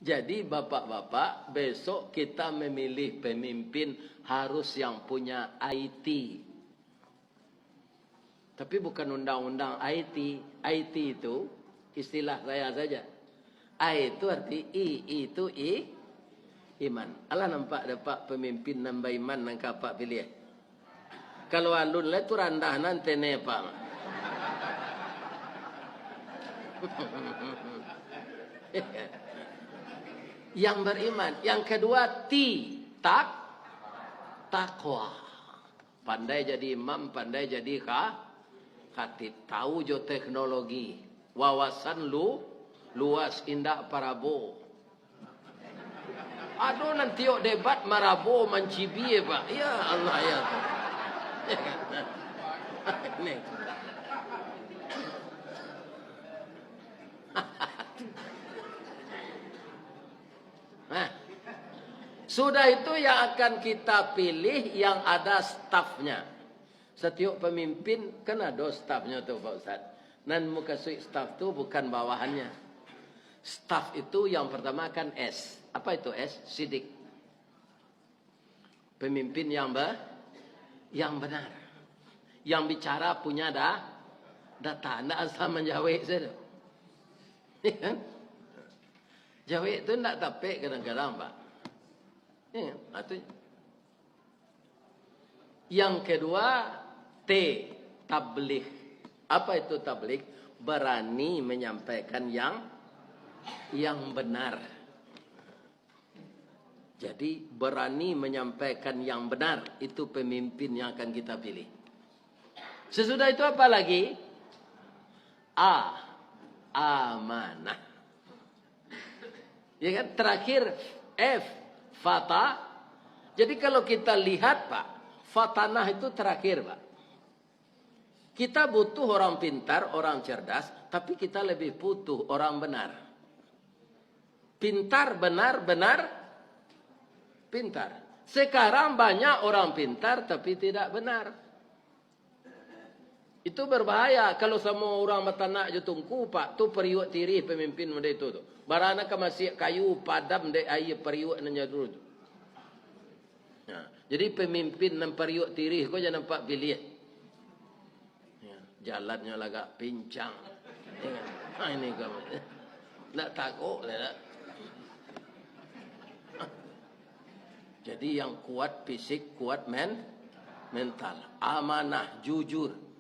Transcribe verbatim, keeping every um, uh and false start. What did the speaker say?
Jadi, bapak-bapak, besok kita memilih pemimpin harus yang punya I T. Tapi bukan undang-undang I T. I T itu istilah saya saja. I itu arti I, I itu i, iman. Alah nampak dek Apak pemimpin nan baiman nan ka Apak pilih? Kalau alun lai tu randah nan tene, Pak. Yang beriman. Yang kedua, T, tak, takwa. Pandai jadi imam, pandai jadi kha-, khatib. Tahu jo teknologi. Wawasan lu-, luas, indak parabo. Ado nan tiok debat marabo mancibie, Pak. Ya Allah, ya. Ini. Nah, sudah itu yang akan kita pilih yang ada stafnya. Setiap pemimpin kan ado stafnyo tu, Pak Ustaz. Nan mukasuik staf tu bukan bawahannya. Staf itu yang pertama kan S. Apa itu S? Sidik. Pemimpin yang be-, yang benar. Yang bicara punya da-, data. Ndak asal manjawek saja. Ya kan? Jawek tu ndak tapek kadang-kadang, Pak. Ya, itu. Yang kedua, T, tabligh. Apa itu tabligh? Berani menyampaikan yang, yang benar. Jadi, berani menyampaikan yang benar, itu pemimpin yang akan kita pilih. Sesudah itu apa lagi? A, amanah. Ya kan? Terakhir, F, fata. Jadi, kalau kita lihat, Pak, fatanah itu terakhir, Pak. Kita butuh orang pintar, orang cerdas, tapi kita lebih butuh orang benar. Pintar, benar, benar, pintar. Sekarang banyak orang pintar, tapi tidak benar. Itu berbahaya kalau samo urang batanak jo tungku, Pak. Tu periuk tirih pemimpin model itu tu. Bara nan ka masiak kayu, padam dek aia periuk nan jadul tu. Nah, jadi pemimpin nan periuk tirih ko jan Apak pilih. Ya, jalannyo lagak pincang. Ya, ha, ini ko. Ndak takok lah, ndak. Jadi, yang kuat fisik, kuat men-, mental. Amanah, jujur.